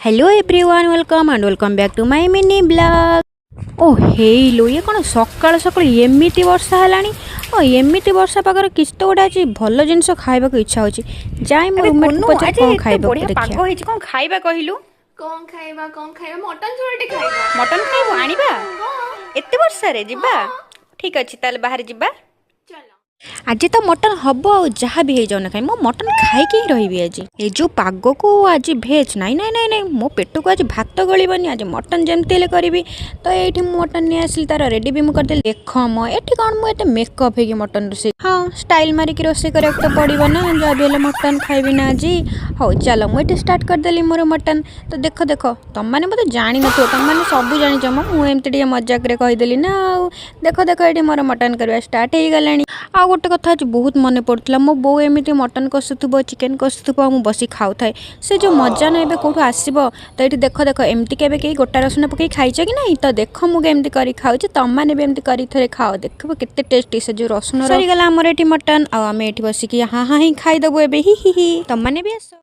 Hello everyone, welcome and welcome back to my mini vlog. ଓ ହେଇଲୋ, ଇଏ କ'ଣ ସକାଳୁ ସକାଳୁ ଏମିତି ବର୍ଷା ହେଲାଣି? ଓ, ଏମିତି ବର୍ଷା ପାଗରେ କିଛି ତ ଗୋଟେ ଆଜି ଭଲ ଜିନିଷ ଖାଇବାକୁ ଇଚ୍ଛା ହେଉଛି। ଯାଇ ମୋ ଆରେ ରୁମମେଟ୍କୁ କୁନୁ, ପଚାରେ ଆଜି କ'ଣ ଏତେ ଖାଇବାକୁ ବଢିଆ ପାଗ ଦେଖିବା। ହେଇଛି, କ'ଣ ଖାଇବା କହିଲୁ? କଣ ଖାଇବା, କଣ ଖାଇବା? ମଟନ ଝୋଳଟେ ଖାଇବା। ମଟନ ଖାଇବୁ? ଆଣିବା? ହଁ। ଏତେ ବର୍ଷାରେ ଯିବା? ଠିକ ଅଛି, ତାହେଲେ ବାହାରେ ଯିବା। ଚାଲ। ଆଜି ତ ମଟନ୍ ହବ ଆଉ ଯାହା ବି ହେଇଯାଉ ନା କାଇଁ, ମୁଁ ମଟନ୍ ଖାଇକି ହିଁ ରହିବି ଆଜି। ଏ ଯେଉଁ ପାଗକୁ ଆଜି ଭେଜ୍ ନାଇଁ ନାଇଁ ନାଇଁ ନାଇଁ, ମୋ ପେଟକୁ ଆଜି ଭାତ ଗଳିବନି। ଆଜି ମଟନ୍ ଯେମିତି ହେଲେ କରିବି। ତ ଏଇଠି ମୁଁ ମଟନ୍ ନେଇ ଆସିଲି, ତାର ରେଡ଼ି ବି ମୁଁ କରିଦେଲି। ଦେଖ ମ ଏଠି କ'ଣ ମୁଁ ଏତେ ମେକଅପ୍ ହେଇକି ମଟନ୍ ରୋଷେଇ, ହଁ, ଷ୍ଟାଇଲ୍ ମାରିକି ରୋଷେଇ କରିବାକୁ ତ ପଡ଼ିବ ନା, ଯାହା ବି ହେଲେ ମଟନ୍ ଖାଇବି ନା ଆଜି। ହଉ ଚାଲ, ମୁଁ ଏଠି ଷ୍ଟାର୍ଟ କରିଦେଲି ମୋର ମଟନ୍। ତ ଦେଖ ଦେଖ, ତମମାନେ ମୋତେ ଜାଣିନଥିବ, ତମମାନେ ସବୁ ଜାଣିଛ ମ, ମୁଁ ଏମିତି ଟିକେ ମଜାକରେ କହିଦେଲି ନା ଆଉ। ଦେଖ ଦେଖ, ଏଠି ମୋର ମଟନ୍ କରିବା ଷ୍ଟାର୍ଟ ହେଇଗଲାଣି। ଆଉ ଗୋଟେ କଥା ଆଜି ବହୁତ ମନେ ପଡ଼ୁଥିଲା, ମୋ ବୋଉ ଏମିତି ମଟନ୍ କଷୁଥିବ, ଚିକେନ୍ କଷୁଥିବ ଆଉ ମୁଁ ବସି ଖାଉଥାଏ। ସେ ଯେଉଁ ମଜା ନା ଏବେ କେଉଁଠୁ ଆସିବ? ତ ଏଇଠି ଦେଖ ଦେଖ, ଏମିତି କେବେ କେହି ଗୋଟା ରସୁଣ ପକାଇ ଖାଇଛ କି ନାହିଁ? ତ ଦେଖ, ମୁଁ କେମିତି କରି ଖାଉଛି। ତମମାନେ ବି ଏମିତି କରି ଥରେ ଖାଅ, ଦେଖିବ କେତେ ଟେଷ୍ଟି ସେ ଯେଉଁ ରସୁଣ। ସରିଗଲା ଆମର ଏଠି ମଟନ୍ ଆଉ ଆମେ ଏଠି ବସିକି ହାଁ ହାଁ ହିଁ ଖାଇଦେବୁ ଏବେ, ହି ହି ହି। ତମମାନେ ବି ଆସ।